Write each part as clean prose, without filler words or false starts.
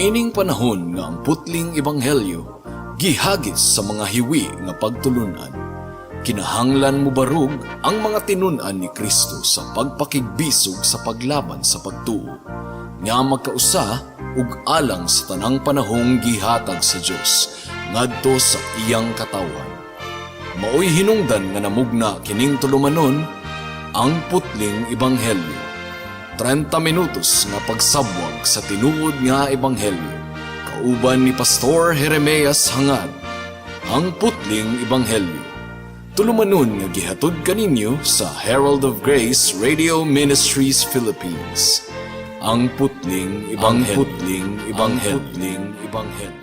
Niining panahon nga ang putling ebanghelyo gihagis sa mga hiwi nga pagtulunan, kinahanglan mobarog ang mga tinun-an ni Kristo sa pagpakigbisog sa paglaban sa pagtuo nga magkausa ug alang sa tanang panahong gihatag sa Dios ngadto sa iyang katawhan. Maoy hinungdan nga namugna kining tulumanon, Ang Putling Ebanghelyo. 30 minutos nga pagsabwag sa tinuod nga ebanghelyo. Kauban ni Pastor Jeremias Hangad. Ang Putling Ebanghelyo. Tulumanon nga gihatod kaninyo sa Herald of Grace Radio Ministries Philippines. Ang Putling Ebanghelyo. Ang Putling Ebanghelyo. Ang Putling Ebanghelyo.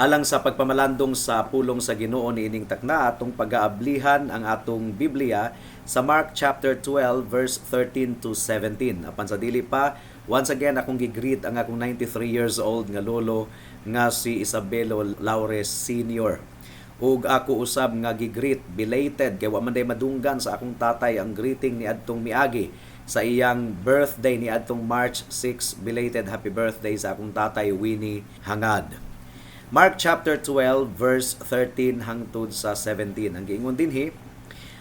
Alang sa pagpamalandong sa pulong sa Ginoo niining takna, atong pagaablihan ang atong Biblia sa Mark chapter 12 verse 13 to 17. Apan sa dili pa, once again akong gi-greet ang akong 93 years old nga lolo nga si Isabelo Laures Sr. Ug ako usab nga gi-greet belated kay wa man day madunggan sa akong tatay ang greeting ni adtong miagi sa iyang birthday ni adtong March 6. Belated happy birthday sa akong tatay Winnie Hangad. Mark chapter 12 verse 13 hangtod sa 17. Ang giingon dinhi,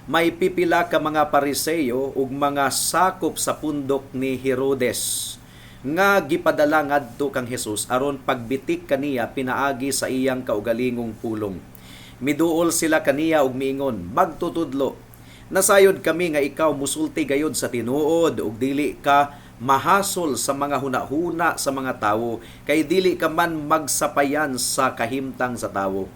may pipila ka mga Pariseyo ug mga sakop sa pundok ni Herodes nga gipadala ngadto kang Hesus aron pagbitik kaniya pinaagi sa iyang kaugalingong pulong. Miduol sila kaniya ug miingon, "Magtutudlo, nasayod kami nga ikaw musulti gayod sa tinuod ug dili ka mahasol sa mga hunahuna sa mga tawo, kay dili ka man magsapayan sa kahimtang sa tawo.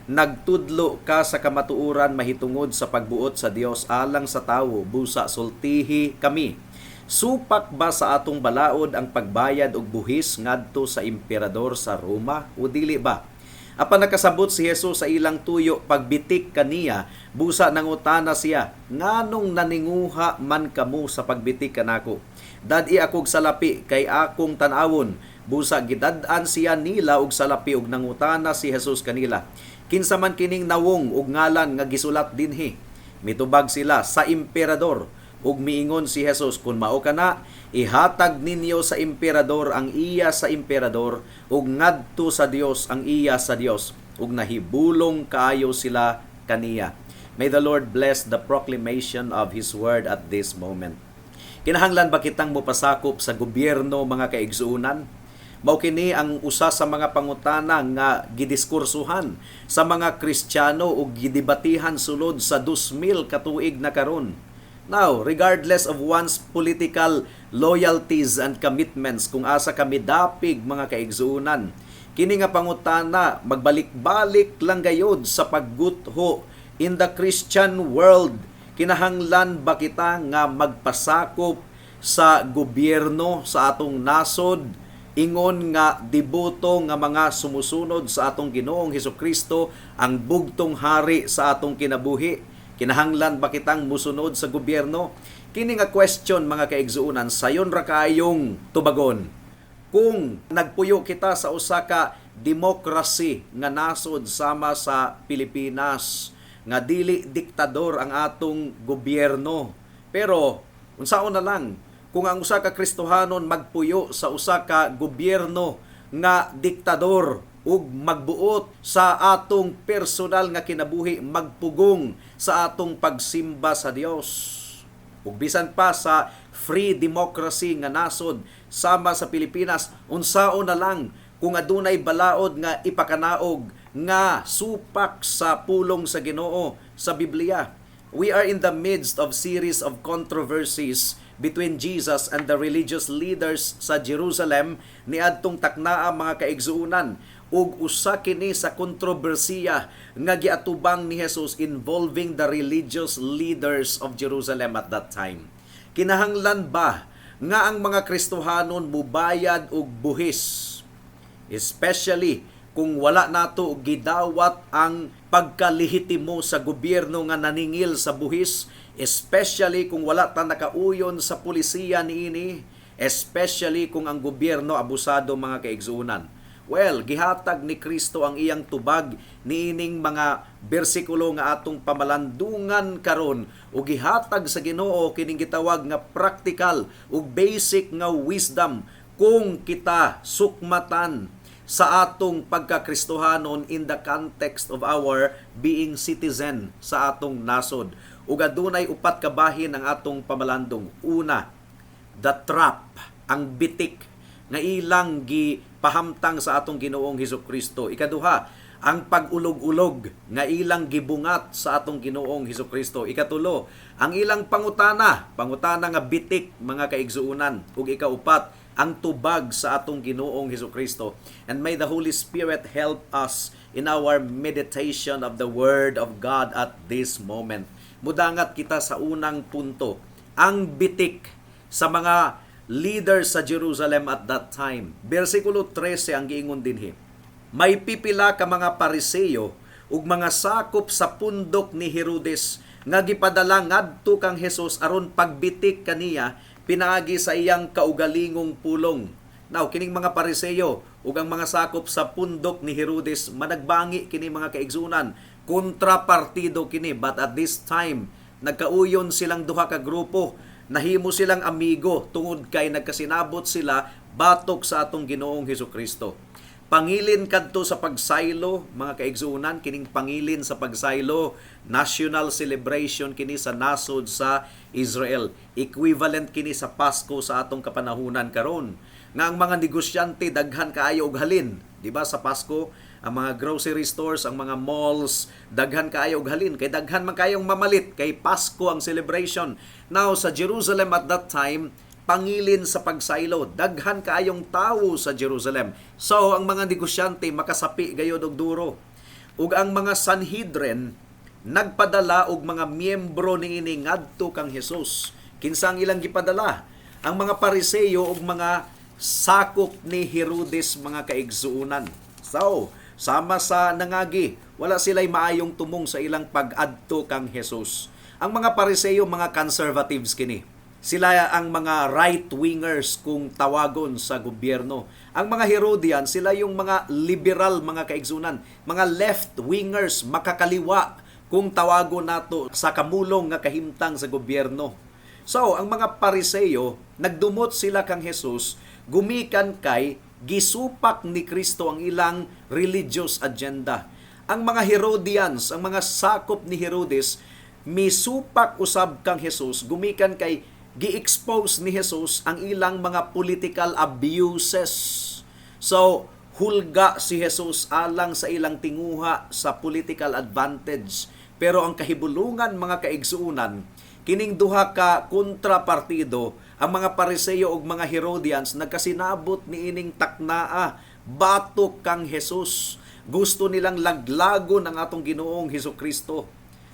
Nagtudlo ka sa kamatuoran mahitungod sa pagbuot sa Dios alang sa tawo. Busa sultihi kami. Supak ba sa atong balaod ang pagbayad og buhis ngadto sa emperador sa Roma o dili ba?" Apan nakasabot si Jesus sa ilang tuyo pagbitik kaniya, busa nangutana siya, "Nganong naninguha man kamo sa pagbitik kanako? Dad-i akog salapi kay akong tan-awon." Busa gidad-an siya nila og salapi ug nangutana si Jesus kanila, "Kinsa man kining nawong ug ngalan nga gisulat dinhi?" Mitubag sila, "Sa emperador." Ug miingon si Jesus, "Kun mao kana, ihatag ninyo sa emperador ang iya sa emperador ug ngadto sa Dios ang iya sa Dios." Ug nahibulong kaayo sila kaniya. May the Lord bless the proclamation of His word at this moment. Kinahanglan ba kitang mopasakop sa gobyerno, mga kaigsuonan? Mao kini ang usa sa mga pangutana nga gidiskursuhan sa mga Kristiyano ug gidebatihan sulod sa 2000 ka tuig na karon. Now, regardless of one's political loyalties and commitments, kung asa kami dapig, mga kaigsuonan, kini nga pangutana magbalik-balik lang gayod sa paggutho in the Christian world. Kinahanglan ba kita nga magpasakop sa gobyerno sa atong nasod ingon nga deboto nga mga sumusunod sa atong Ginoong Hesukristo, ang bugtong hari sa atong kinabuhi? Kinahanglan ba kitang musunod sa gobyerno? Kini nga question, mga kaigsuonan, sayon ra kayong tubagon kung nagpuyo kita sa usa ka democracy nga nasod sama sa Pilipinas, nga dili diktador ang atong gobyerno. Pero unsaon na lang kung ang usa ka Kristohanon magpuyo sa usa ka gobyerno nga diktador ug magbuot sa atong personal nga kinabuhi, magpugong sa atong pagsimba sa Dios? Ug bisan pa sa free democracy nga nasod sama sa Pilipinas, unsaon na lang kung adunay balaod nga ipakanaog nga supak sa pulong sa Ginoo sa Biblia? We are in the midst of series of controversies between Jesus and the religious leaders sa Jerusalem niadtong taknaa, mga kaigsuonan, ug usa kini sa kontrobersiya nga giatubang ni Jesus involving the religious leaders of Jerusalem at that time. Kinahanglan ba nga ang mga Kristohanon mubayad og buhis, especially Kung wala nato gidawat ang pagkalehitimo sa gobyerno nga naningil sa buhis, especially kung wala ta nakauyon sa pulisiya niini, especially kung ang gobyerno abusado, mga kaigsuonan. Well, gihatag ni Kristo ang iyang tubag niining mga bersikulo nga atong pamalandungan karon, ug gihatag sa Ginoo kining gitawag nga practical ug basic nga wisdom kung kita sukmatan sa atong pagkakristohanon in the context of our being citizen sa atong nasod. Ug adunay upat ka bahin ang atong pamalandong. Una, the trap, ang bitik nga ilang gipahamtang sa atong Ginoong Hesus Kristo. Ikaduha, ang pag-ulog-ulog nga ilang gibungat sa atong Ginoong Hesus Kristo. Ikatulo, ang ilang pangutana, pangutana nga bitik, mga kaigsuonan. Ug ikaupat, ang tubag sa atong Ginoong Hesus Kristo. And may the Holy Spirit help us in our meditation of the Word of God at this moment. Mudangat kita sa unang punto, ang bitik sa mga leaders sa Jerusalem at that time. Versikulo 13, ang giingon dinhi: "May pipila ka mga Pariseo ug mga sakop sa pundok ni Herodes nga gipadala ngadto kang Hesus aron pagbitik kaniya pinaagi sa iyang kaugalingong pulong." Now, kining mga Pariseo ug ang mga sakop sa pundok ni Herodes, managbangi kini, mga kaigsuonan, kontrapartido kini, but at this time nagkauyon silang duha ka grupo, nahimo silang amigo tungod kay nagkasinabot sila batok sa atong Ginoong Hesus Kristo. Pangilin kadto sa pagsaylo, mga kaigsuonan. Kining pangilin sa pagsaylo, national celebration kini sa nasod sa Israel. Equivalent kini sa Pasko sa atong kapanahunan karon. Nga ang mga negosyante daghan kaayo og halin, di ba, sa Pasko, ang mga grocery stores, ang mga malls, daghan kaayo og halin kay daghan man kayong mamalit kay Pasko ang celebration. Now, sa Jerusalem at that time, pangilin sa pagsaylo, daghan kaayong tawo sa Jerusalem. So ang mga negosyante makasapi gayod og duro. Ug ang mga Sanhedrin nagpadala og mga miyembro niini ngadto kang Hesus. Kinsa ang ilang gipadala? Ang mga Pariseo ug mga sakop ni Herodes, mga kaigsuonan. So, sama sa nangagi, wala sila'y maayong tumong sa ilang pag-adto kang Hesus. Ang mga Pariseo, mga conservatives kini. Sila ang mga right-wingers kung tawagon sa gobyerno. Ang mga Herodian, sila yung mga liberal, mga kaigsuonan, mga left-wingers, makakaliwa kung tawagon nato sa kamulong nga kahimtang sa gobyerno. So, ang mga Pariseo, nagdumot sila kang Jesus, gumikan kay gisupak ni Kristo ang ilang religious agenda. Ang mga Herodians, ang mga sakop ni Herodes, misupak usab kang Jesus, gumikan kay gi-expose ni Jesus ang ilang mga political abuses. So, hulga si Jesus alang sa ilang tinguha sa political advantage. Pero ang kahibulungan, mga kaigsuonan, kining duha ka kontrapartido, ang mga Pariseo ug mga Herodians, nagkasinabot niining taknaa batok kang Jesus. Gusto nilang laglagon ang atong Ginoong Hesus Kristo.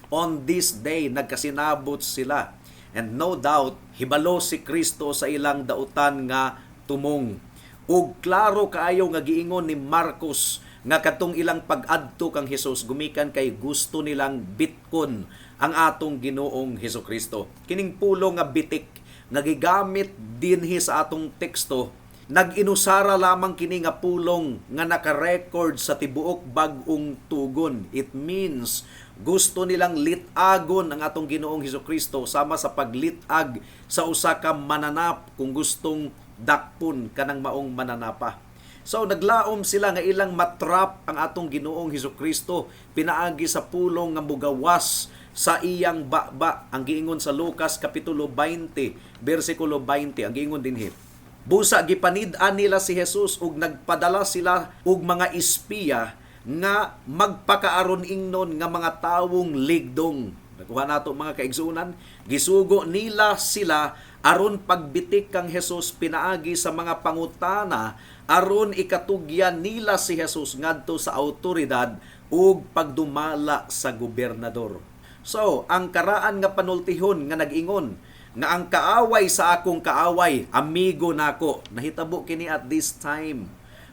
On this day, nagkasinabot sila. And no doubt, hibalo si Kristo sa ilang dautan nga tumong. Ug klaro kaayo nga giingon ni Marcos nga katong ilang pag-adto kang Hesus gumikan kay gusto nilang bitkon ang atong Ginoong Hesus Kristo. Kining pulong nga "bitik" nga gigamit dinhi sa atong teksto, nag-inusara lamang kini nga pulong nga naka-record sa tibuok Bag-ong Tugon. It means gusto nilang litagon ang atong Ginoong Hesus Kristo sama sa paglit-ag sa usa ka mananap kung gustong dakpon kanang maong mananapa. So naglaom sila nga ilang matrap ang atong Ginoong Hesus Kristo pinaagi sa pulong nga mugawas sa iyang baba. Ang giingon sa Lucas kapitulo 20 bersikulo 20, ang giingon dinhi: "Busa gipanid-an nila si Jesus ug nagpadala sila og mga espiya nga magpakaaron ingnon nga mga tawong ligdong." Nakuha nato, mga kaigsuonan, gisugo nila sila aron pagbitik kang Jesus pinaagi sa mga pangutana aron ikatugyan nila si Jesus ngadto sa autoridad ug pagdumala sa gobernador. So, ang karaan nga panultihon nga nag-ingon nga ang kaaway sa akong kaaway, amigo nako. Nahitabo kini at this time.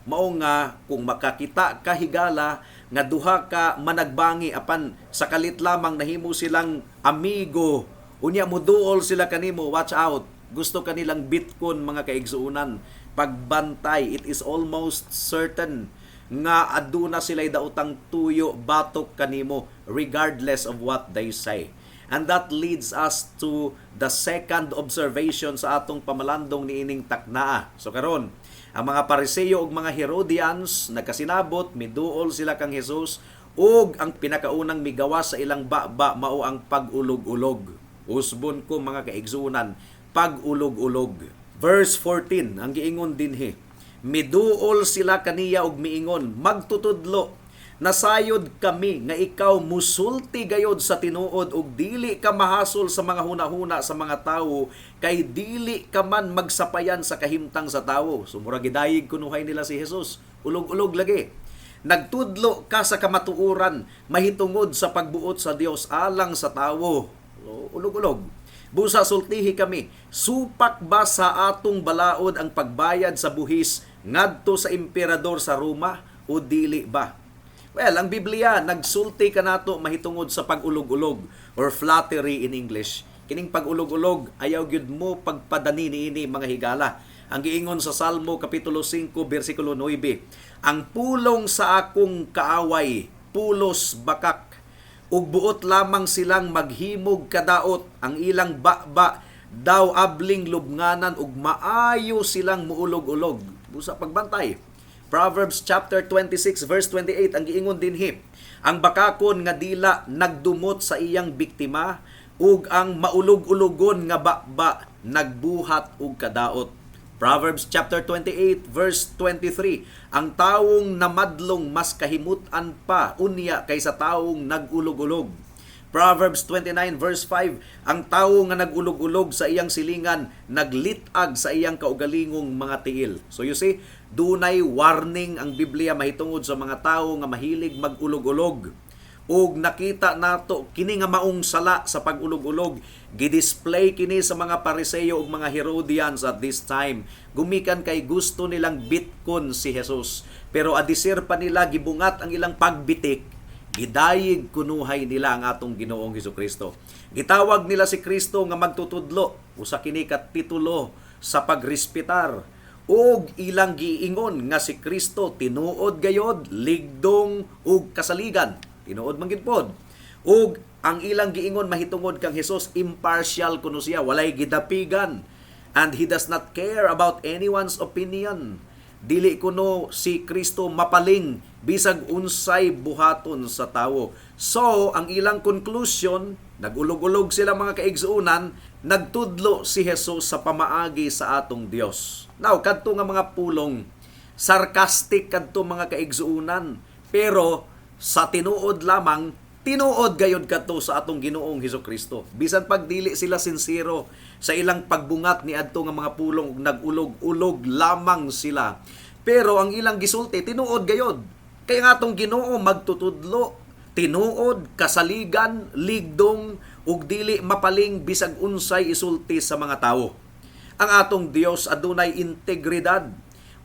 Mao nga kung makakita ka, higala, nga duha ka managbangi apan sa kalit lamang nahimo silang amigo, unya muduol sila kanimo, watch out. Gusto kanilang bitkon, mga kaigsuonan. Pagbantay, it is almost certain nga aduna sila daotang tuyo batok kanimo regardless of what they say. And that leads us to the second observation sa atong pamalandong niining taknaa. So karon, ang mga Pariseo ug mga Herodians nagkasinabot, miduol sila kang Jesus ug ang pinakaunang migawas sa ilang baba mao ang pag-ulog-ulog. Usbon ko, mga kaigsuonan, pag-ulog-ulog. Verse 14, ang giingon dinhi, "Miduol sila kaniya og miingon, 'Magtutudlo, nasayod kami nga ikaw musulti gayod sa tinuod ug dili ka mahasol sa mga hunahuna sa mga tawo kay dili ka man magsapayan sa kahimtang sa tawo.'" So mura gidayig kunuhay nila si Jesus. Ulog-ulog lagi. "Nagtudlo ka sa kamatuoran mahitungod sa pagbuot sa Dios alang sa tawo." Ulog-ulog. "Busa sultihi kami, supak ba sa atong balaod ang pagbayad sa buhis ngadto sa emperador sa Roma o dili ba?" Well, ang Biblia nagsulti kanato mahitungod sa pag-ulog-ulog or flattery in English. Kining pag-ulog-ulog, ayaw gyud mo pagpadani niini, mga higala. Ang giingon sa Salmo kapitulo 5 bersikulo 9, "Ang pulong sa akong kaaway pulos bakak ug buot lamang silang maghimog kadaot, ang ilang baba daw abling lubnganan ug maayo silang muulog-ulog." Busa pagbantay. Proverbs chapter 26 verse 28, ang giingon dinhi, "Ang bakakon nga dila nagdumot sa iyang biktima ug ang maulog-ulogon nga baba nagbuhat og kadaot." Proverbs chapter 28 verse 23, "Ang tawong namadlong mas kahimut-an pa unya kaysa tawong nagulog-ulog." Proverbs 29 verse 5, "Ang tawo nga nagulog-ulog sa iyang silingan naglit-ag sa iyang kaugalingong mga tiil." So you see, dunay warning ang Biblia mahitungod sa mga tawo nga mahilig magulog-ulog. Ug nakita nato kini nga maong sala sa pag-ulog-ulog, gidisplay kini sa mga Pariseo ug mga Herodians at this time. Gumikan kay gusto nilang bitkon si Jesus. Pero adisir pa nila gibungat ang ilang pagbitik, gidayig kunuhay nila ang atong Ginoong Hesukristo. Gitawag nila si Kristo nga magtutudlo, usa kini ka titulo sa pagrespetar. Ug ilang giingon nga si Kristo tinuod gayod, ligdong ug kasaligan. Tinuod man gid pod. Ug ang ilang giingon mahitungod kang Jesus, impartial kuno siya, walay gidapigan. And he does not care about anyone's opinion. Dili kuno si Kristo mapaling bisag unsay buhaton sa tawo. So, ang ilang conclusion, nagulog-ulog sila, mga kaigsuonan, nagtudlo si Jesus sa pamaagi sa atong Dios. Now, kadto nga mga pulong, sarcastic kadto, mga kaigsuonan, pero sa tinuod lamang, tinuod gayod kadto sa atong Ginoong Hesus Kristo. Bisan pag dili sila sinsero sa ilang pagbungat ni adto nga mga pulong ug nagulog-ulog lamang sila. Pero ang ilang gisulti tinuod gayod. Kay ang atong Ginoo magtutudlo, tinuod, kasaligan, ligdong ug dili mapaling bisag unsay isulti sa mga tawo. Ang atong Dios adunay integridad.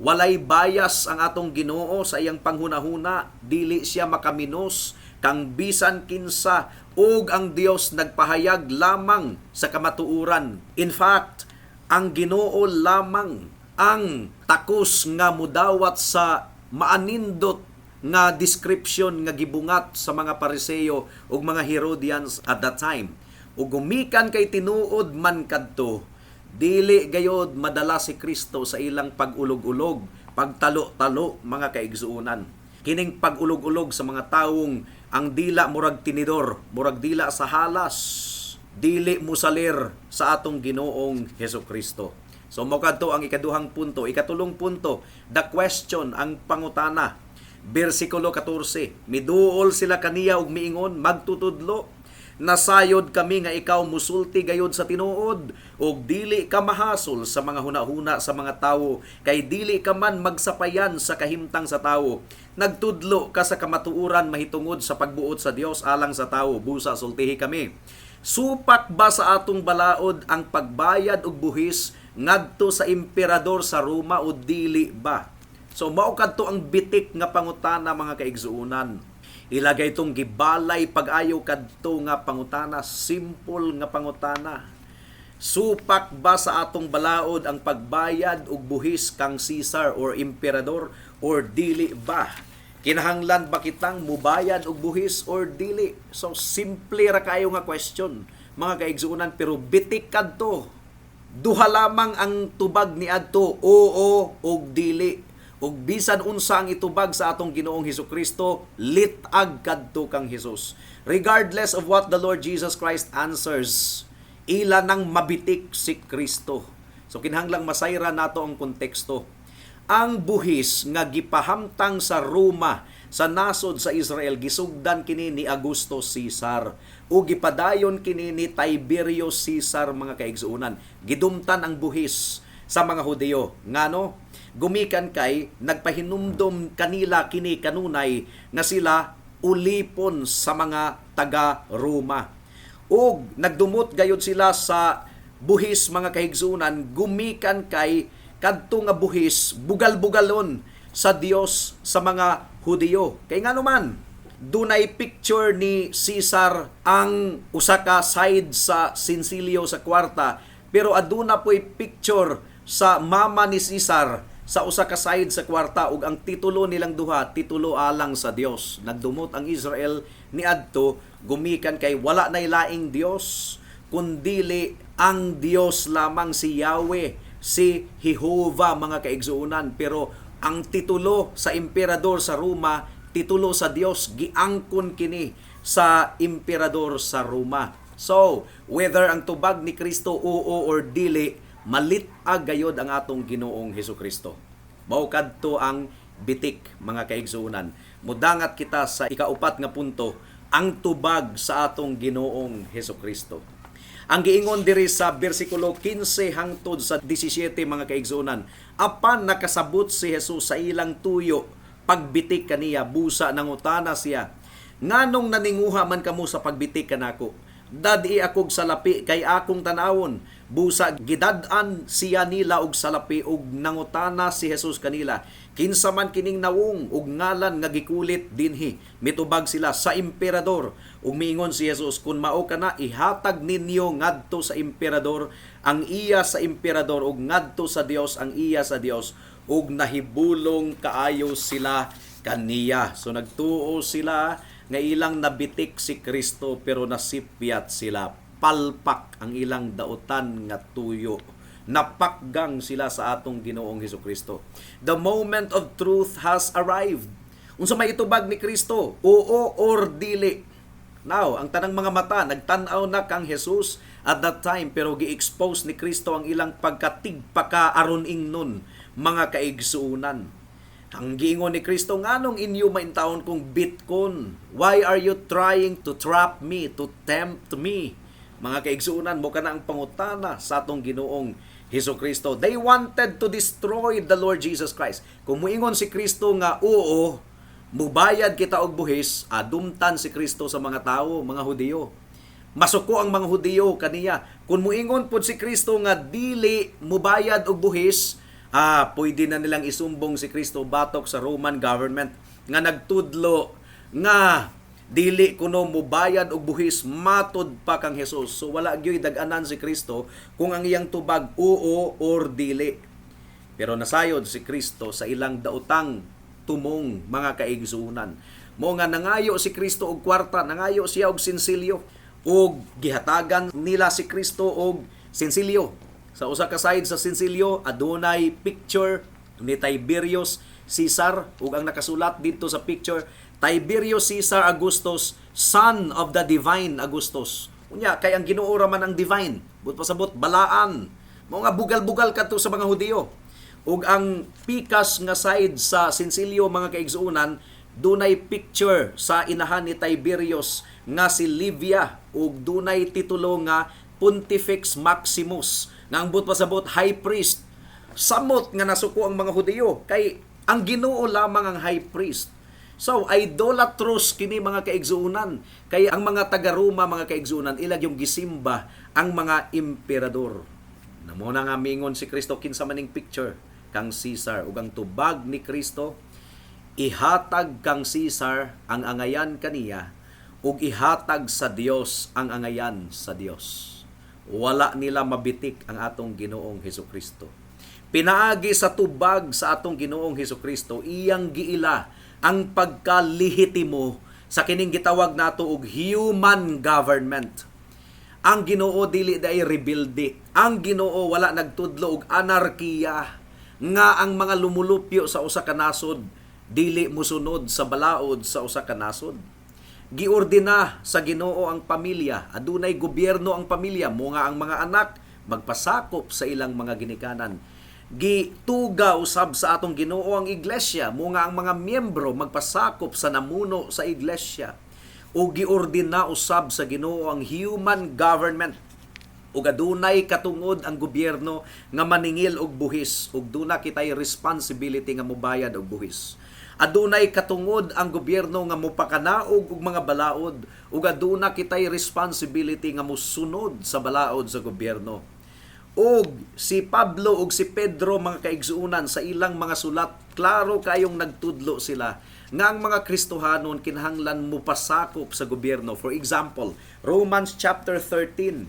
Walay bias ang atong Ginoo sa iyang panghunahuna, dili siya makaminos kang bisan kinsa ug ang Dios nagpahayag lamang sa kamatuoran. In fact, ang Ginoo lamang ang takos nga mudawat sa maanindot nga description nga gibungat sa mga Pariseo ug mga Herodians at that time. Ug gumikan kay tinuod man kadto, dili gayod madala si Kristo sa ilang pag-ulog-ulog, pagtalo-talo, mga kaigsuonan. Kining pag-ulog-ulog sa mga tawong ang dila murag tinidor, murag dila sa halas, dili musalir sa atong Ginoong Hesus Kristo. So mao kadto ang ikaduhang punto. Ikatulong punto, the question, ang pangutana. Bersikulo 14, "Miduol sila kaniya og miingon, 'Magtutudlo, nasayod kami nga ikaw musulti gayod sa tinuod ug dili ka mahasol sa mga hunahuna sa mga tawo kay dili ka man magsapayan sa kahimtang sa tawo. Nagtudlo ka sa kamatuoran mahitungod sa pagbuot sa Dios alang sa tawo. Busa sultihi kami. Supak ba sa atong balaod ang pagbayad og buhis ngadto sa emperador sa Roma o dili ba?'" So mao kadto ang bitik nga pangutana, mga kaigsuonan. Ilagay itong gibalay pag-ayo kadto nga pangutana, simple nga pangutana. Supak ba sa atong balaod ang pagbayad og buhis kang Caesar or emperador or dili ba? Kinahanglan ba kitang mubayad og buhis or dili? So simple ra kayo nga question, mga kaigsuonan, pero bitik kadto. Duha lamang ang tubag ni adto, oo og dili. Ug bisan unsa ang itubag sa atong Ginoong Hesukristo, lit-ag kadto kang Hesus. Regardless of what the Lord Jesus Christ answers, ila nang mabitik si Kristo. So kinahanglang masayra nato ang konteksto. Ang buhis nga gipahamtang sa Roma sa nasod sa Israel, gisugdan kini ni Augusto Caesar ug gipadayon kini ni Tiberius Caesar, mga kaigsuonan. Gidumtan ang buhis sa mga Hudiyo. Ngano? Gumikan kay nagpahinumdom kanila kini kanunay nga sila ulipon sa mga taga Roma. Ug nagdumot gayud sila sa buhis, mga kahigsunan, gumikan kay kadto nga buhis bugal-bugalon sa Dios sa mga Hudiyo. Kay ngano man, dunay picture ni Caesar ang usa ka side sa sinsilyo sa kwarta, pero aduna po'y picture sa mama ni Caesar sa usa ka side sa kwarta, ug ang titulo nilang duha, titulo alang sa Dios. Nagdumot ang Israel niadto gumikan kay wala nay laing Dios kundili ang Dios lamang, si Yahweh, si Jehovah, mga kaigsuonan. Pero ang titulo sa emperador sa Roma, titulo sa Dios, giangkon kini sa emperador sa Roma. So, whether ang tubag ni Kristo oo or dili, malit-ag gayod ang atong Ginoong Hesukristo. Mao kadto ang bitik, mga kaigsuonan. Mudangat kita sa ikaupat nga punto, ang tubag sa atong Ginoong Hesukristo. Ang giingon diri sa bersikulo 15 hangtod sa 17, mga kaigsuonan, apan nakasabot si Jesus sa ilang tuyo pagbitik kaniya, busa nangutana siya, "Nganong naninguha man kamo sa pagbitik kanako? Dad-i akog salapi kay akong tanawon." Busa gidad-an siya nila og salapi, ug nangutana si Jesus kanila, "Kinsa man kining nawong ug ngalan nga gikulit dinhi?" Mitubag sila, "Sa emperador." Ug miingon si Jesus, "Kun mao kana, ihatag ninyo ngadto sa emperador ang iya sa emperador ug ngadto sa Dios ang iya sa Dios." Ug nahibulong kaayo sila kaniya. So nagtuo sila nga ilang nabitik si Kristo, pero nasipyat sila. Palpak ang ilang dautan nga tuyo. Napakgang sila sa atong Ginoong Hesukristo. The moment of truth has arrived. Unsa may itubag ni Kristo? Oo or dili? Now, ang tanang mga mata nagtan-aw na kang Jesus at that time, pero gi-expose ni Kristo ang ilang pagkatigpaka aron ingnon, mga kaigsuonan. Ang giingon ni Kristo, "Nganong inyo maintawon kong bitkon? Why are you trying to trap me, to tempt me?" Mga kaigsuonan, mao kana ang pangutana sa atong Ginoong Hesus Kristo. They wanted to destroy the Lord Jesus Christ. Kung muingon si Kristo nga oo, mubayad kita og buhis, adumtan si Kristo sa mga tao, mga Hudiyo. Masuko ang mga Hudiyo kaniya. Kung muingon pod si Kristo nga dili mubayad og buhis, pwede na nilang isumbong si Kristo batok sa Roman government nga nagtudlo nga dili kuno mubayad og buhis matod pa kang Jesus. So wala gyoy dag-anan si Kristo kung ang iyang tubag oo or dili. Pero nasayod si Kristo sa ilang daotang tumong, mga kaigsuonan. Mo nga nangayo si Kristo og kwarta, nangayo siya og sinsilyo, ug gihatagan nila si Kristo og sinsilyo. Sa usa ka side sa sinsilyo adunay picture ni Tiberius Caesar, ug ang nakasulat didto sa picture, "Tiberius Caesar Augustus, son of the divine Augustus." Unya kay ang Ginoo ra man ang divine. But pasabot balaan. Mao nga bugal-bugal kadto sa mga Hudiyo. Ug ang pikas nga side sa sinsilyo, mga kaigsuonan, dunay picture sa inahan ni Tiberius nga si Livia, ug dunay titulo nga Pontifex Maximus nga ang but pasabot high priest. Samot nga nasuko ang mga Hudiyo kay ang Ginoo lamang ang high priest. So idolatrous kini, mga kaigsuonan, kay ang mga taga-Roma, mga kaigsuonan, ilag yung gisimba ang mga emperador. Namo na nga mingon si Kristo, "Kinsa maning picture?" kang Caesar. Ug ang tubag ni Kristo, ihatag kang Caesar ang angayan kaniya ug ihatag sa Dios ang angayan sa Dios. Wala nila mabitik ang atong Ginoong Hesukristo. Pinaagi sa tubag sa atong Ginoong Hesukristo, iyang giila ang pagkalihitimo sa kining gitawag nato og human government. Ang Ginoo dili diay rebelde. Ang Ginoo wala nagtudlo og anarkiya nga ang mga lumulupyo sa usa ka nasod dili musunod sa balaod sa usa ka nasod. Giordina sa Ginoo ang pamilya. Adunay gobyerno ang pamilya, mo nga ang mga anak magpasakop sa ilang mga ginikanan. Gituga usab sa atong Ginoo ang iglesia, mo nga ang mga miyembro magpasakop sa namuno sa iglesia. O giordina usab sa Ginoo ang human government. Ug adunay katungod ang gobyerno nga maningil og buhis, ug duna kitay responsibility nga mobayad og buhis. Adunay katungod ang gobyerno nga mopakanaog og mga balaod, ug aduna kitay responsibility nga mosunod sa balaod sa gobyerno. Og si Pablo ug si Pedro, mga kaigsuonan, sa ilang mga sulat, klaro kayong nagtudlo sila nga ang mga Kristohanon kinahanglan mopasakop sa gobyerno. For example, Romans chapter 13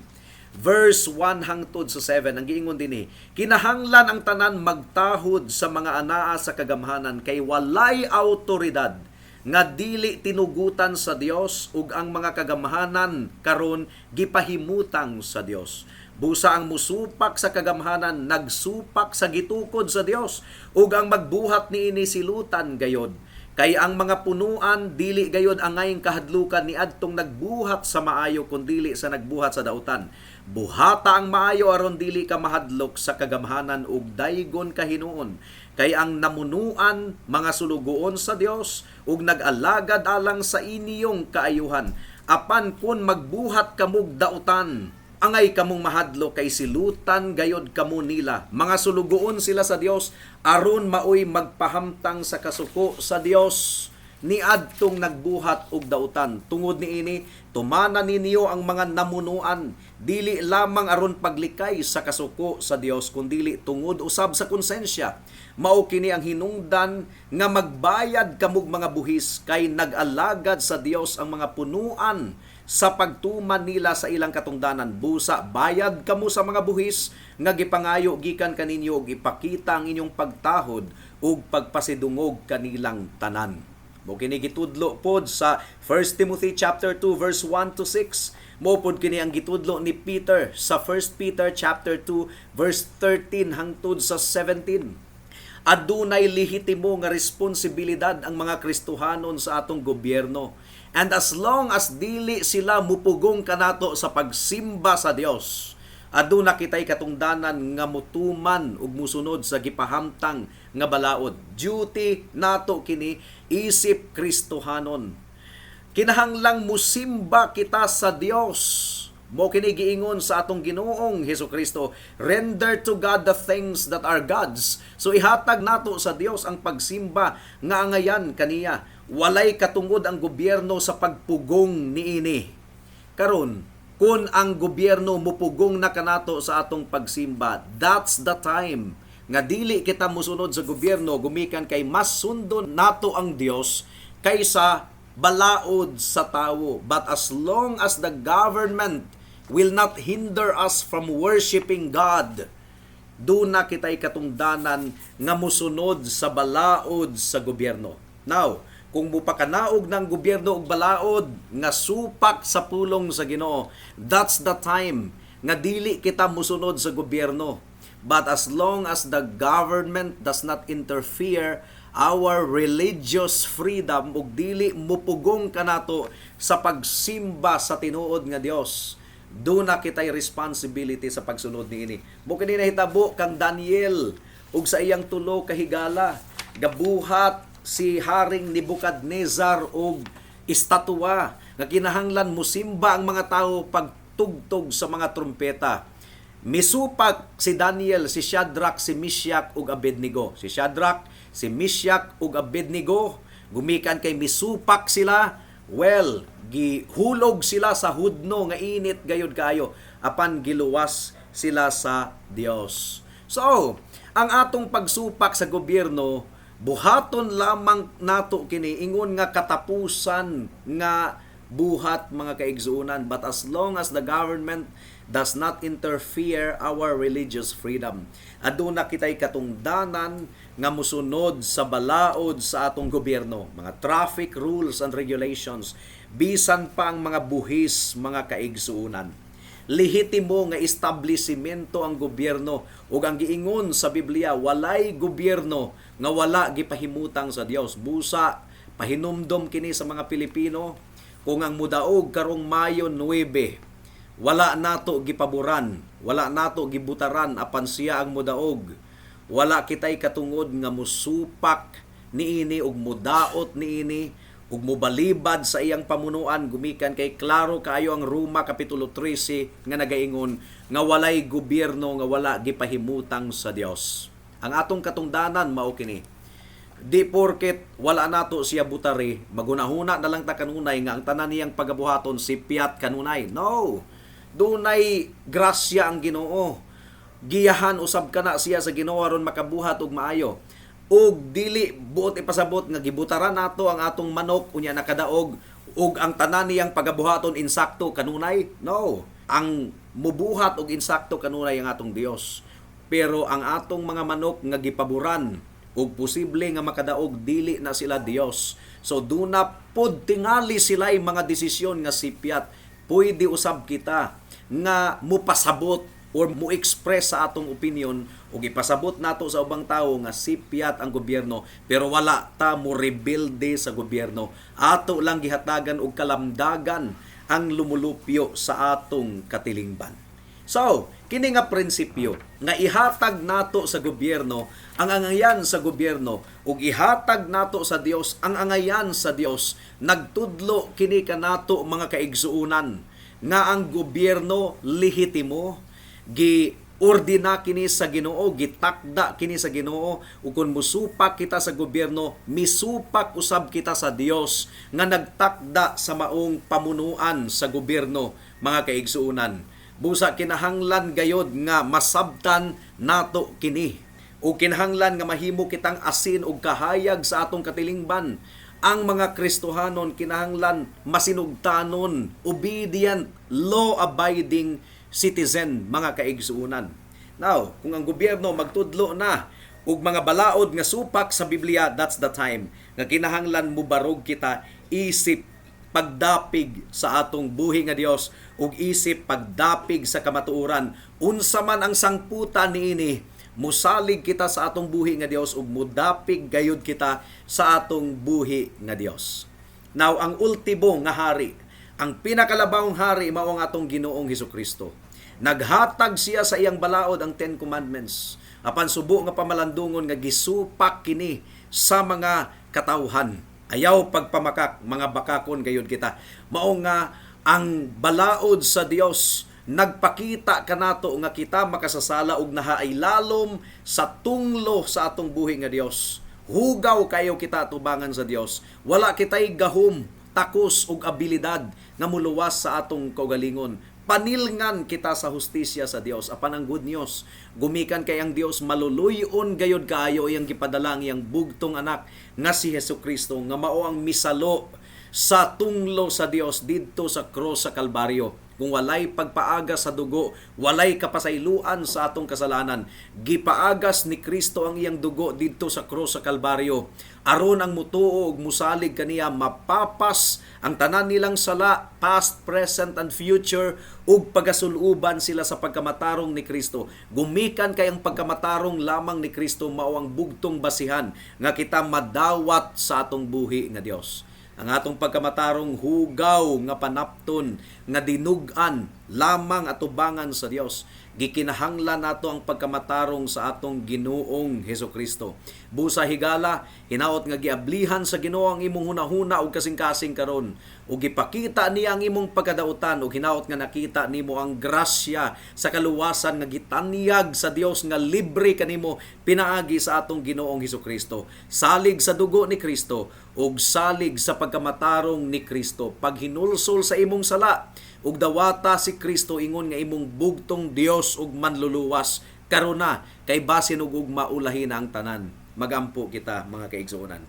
verse 1 hangtod sa 7, ang giingon dinhi, kinahanglan ang tanan magtahod sa mga anaa sa kagamhanan, kay walay autoridad nga dili tinugutan sa Dios, ug ang mga kagamhanan karon gipahimutang sa Dios. Busa ang musupak sa kagamhanan nagsupak sa gitukod sa Dios, ug ang magbuhat niini silutan gayod. Kay ang mga punuan dili gayod angayng kahadlukan niadtong nagbuhat sa maayo, kundili sa nagbuhat sa dautan. Buhata ang maayo aron dili ka mahadlok sa kagamhanan ug daygon ka hinuon. Kay ang namunuan mga sulugoon sa Dios ug nag-alagad alang sa inyong kaayuhan. Apan kun magbuhat kamog dautan, angay kamong mahadlok, kay silutan gayod kamo nila. Mga sulugoon sila sa Dios aron maoy magpahamtang sa kasuko sa Dios niadtong nagbuhat og dautan. Tungod niini, tumana ninyo ang mga namunuan, dili lamang aron paglikay sa kasuko sa Dios, kundili tungod usab sa konsensya. Mao kini ang hinungdan nga magbayad kamog mga buhis, kay nag-alagad sa Dios ang mga punuan sa pagtuman nila sa ilang katungdanan. Busa bayad kamo sa mga buhis nga gipangayo gikan kaninyo, ug ipakita ang inyong pagtahod ug pagpasidungog kanilang tanan. Mo kini gitudlo pod sa 1 Timothy chapter 2 verse 1 to 6. Mo pod kini ang gitudlo ni Peter sa 1 Peter chapter 2 verse 13 hangtod sa 17. Adunay lehitimo nga responsibilidad ang mga Kristohanon sa atong gobyerno. And as long as dili sila mupugong kanato sa pagsimba sa Dios, aduna kitay katungdanan nga mutuman ug musunod sa gipahamtang nga balaod. Duty nato kini isip Kristohanon. Kinahanglang musimba kita sa Dios. Mo kini giingon sa atong Ginoong Hesukristo, render to God the things that are God's. So ihatag nato sa Dios ang pagsimba nga angayan kaniya. Walay katungod ang gobyerno sa pagpugong niini. Karon, kun ang gobyerno mupugong na kanato sa atong pagsimba, that's the time nga dili kita musunod sa gobyerno, gumikan kay mas sundon nato ang Dios kaysa balaod sa tawo. But as long as the government will not hinder us from worshiping God, duna kita'y katungdanan nga musunod sa balaod sa gobyerno. Now, kung mupakanaog ng gobyerno og balaod nga supak sa pulong sa Ginoo, that's the time nga dili kita musunod sa gobyerno. But as long as the government does not interfere our religious freedom ug dili mupugong kanato sa pagsimba sa tinuod nga Dios, duna kitay responsibility sa pagsunod niini. Mo kini nahitabo kang Daniel ug sa iyang tulo ka higala. Gabuhat si Haring Nebuchadnezzar og estatwa nga kinahanglan musimba ang mga tawo pagtugtog sa mga trumpeta. Misupak si Daniel, si Shadrach, si Meshach ug Abednego. Si Shadrach, si Meshach ug Abednego, gumikan kay misupak sila, well, gihulog sila sa hudno nga init gayud kaayo, apan giluwas sila sa Dios. So, Ang atong pagsupak sa gobyerno, buhaton lamang nato kini ingon nga katapusan nga buhat, mga kaigsuonan, but as long as the government does not interfere our religious freedom, aduna kitay katungdanan nga musunod sa balaod sa atong gobyerno, mga traffic rules and regulations, bisan pa ang mga buhis, mga kaigsuonan. Lehitimo nga establishmento ang gobyerno ug ang giingon sa Biblia, walay gobyerno nga wala gipahimutang sa Dios. Busa pahinumdom kini sa mga Pilipino, kung ang mudaog karong Mayo 9, wala nato gipaboran, wala nato gibutaran, apan siya ang mudaog, wala kitay katungod nga musupak niini ug mudaot niini ug mobalibad sa iyang pamunuan, gumikan kay klaro kaayo ang Roma kapitulo 13 nga nagaingon nga walay gobyerno nga wala gipahimutang sa Dios. Ang atong katungdanan mao kini. Di porket wala nato siya butari, magunahuna na lang ta kanunay nga ang tanan niyang pagabuhaton sipyat kanunay. No. Dunay grasya ang Ginoo. Giyahan usab kana siya sa Ginoo aron makabuhat og maayo. Ug dili buot ipasabot nga gibutaran nato ang atong manok, unya nakadaog ug ang tanan niyang pagabuhaton insakto kanunay. No. Ang mubuhat og insakto kanunay ang atong Dios. Pero ang atong mga manok nga gipaboran ug posible nga makadaog, dili na sila Dios. So duna pod tingali sila'y mga desisyon nga sipyat. Pwede usab kita nga mupasabot or mo-express sa atong opinion ug ipasabot nato sa ubang tawo nga sipyat ang gobyerno, pero wala ta mo rebelde sa gobyerno. Ato lang gihatagan og kalamdagan ang lumulupyo sa atong katilingban. So, kini nga prinsipyo nga ihatag nato sa gobyerno ang angayan sa gobyerno ug ihatag nato sa Dios ang angayan sa Dios, nagtudlo kini kanato, mga kaigsuonan, nga ang gobyerno lehitimo, gi ordina kini sa Ginoo, gitakda kini sa Ginoo, ug kung musupak kita sa gobyerno, misupak usab kita sa Dios nga nagtakda sa maong pamunuan sa gobyerno, mga kaigsuonan. Busa kinahanglan gayod nga masabtan nato kini. O kinahanglan nga mahimo kitang asin ug kahayag sa atong katilingban. Ang mga Kristohanon kinahanglan masinugtanon, obedient, law-abiding citizen, mga kaigsuonan. Now, kung ang gobyerno magtudlo na og mga balaod nga supak sa Biblia, that's the time nga kinahanglan mubarog kita isip pagdapig sa atong buhi nga Dios ug isip pagdapig sa kamatuoran. Unsa man ang sangputan niini, musalig kita sa atong buhi nga Dios ug mudapig gayud kita sa atong buhi nga Dios. Now, ang ultimo nga hari, ang pinakalabawong hari, mao ang atong Ginoong Hesukristo. Naghatag siya sa iyang balaod, ang Ten Commandments. Apan subo nga pamalandungon nga gisupak kini sa mga katawhan. Ayaw pagpamakak, mga bakakon gayud kita. Mao nga ang balaod sa Dios nagpakita kanato nga kita makasasala ug nahaailalom sa tunglo sa atong buhi nga Dios. Hugaw kayo kita tubangan sa Dios. Wala kitay gahom, takos ug abilidad nga muluwas sa atong kaugalingon. Panilngan kita sa hustisya sa Dios. Apan ang good news, gumikan kay ang Dios maluluyon gayod kaayo, iyang gipadala ang iyang bugtong anak nga si Hesukristo nga mao ang misalo sa tunglo sa Dios didto sa cross sa Kalbaryo. Kung walay pagpaagas sa dugo, walay kapasayloan sa atong kasalanan. Gipaagas ni Kristo ang iyang dugo didto sa cross sa Kalbaryo. Aron ang mutuo ug musalig kaniya, mapapas ang tanan nilang sala, past, present and future, ug pagasuluban sila sa pagkamatarong ni Kristo. Gumikan kay ang pagkamatarong lamang ni Kristo mao ang bugtong basihan nga kita madawat sa atong buhi nga Dios. Ang atong pagkamatarong, hugaw nga panapton nga dinug-an lamang atubangan sa Dios. Gikinahanglan nato ang pagkamatarong sa atong Ginoong Hesukristo. Busa higala, hinaot nga giablihan sa Ginoo ang imong hunahuna ug kasing-kasing karon. Ug gipakita niya ang imong pagkadautan ug hinaot nga nakita nimo ang grasya sa kaluwasan nga gitanyag sa Dios nga libre kanimo pinaagi sa atong Ginoong Hesukristo. Salig sa dugo ni Kristo ug salig sa pagkamatarong ni Kristo. Paghinulsol sa imong sala, Ug dawata si Kristo ingon nga imong bugtong Dios ug manluluwas karon na, kay basin og ugma ulahi na ang tanan. Magampo kita, mga kaigsuonan.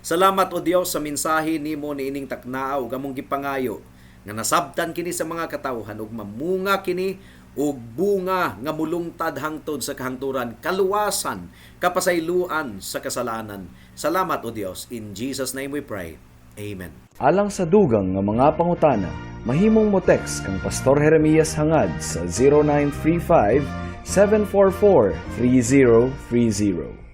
Salamat, O Dios, sa mensahe nimo niining taknaa ug among gipangayo nga nasabtan kini sa mga katawhan ug mamunga kini og bunga nga mulungtad hangtod sa kahangturan, kaluwasan, kapasayloan sa kasalanan. Salamat, O Dios. In Jesus' name we pray. Amen. Alang sa dugang nga mga pangutana, mahimong mo text kang Pastor Jeremias Hangad sa 0935 744 3030.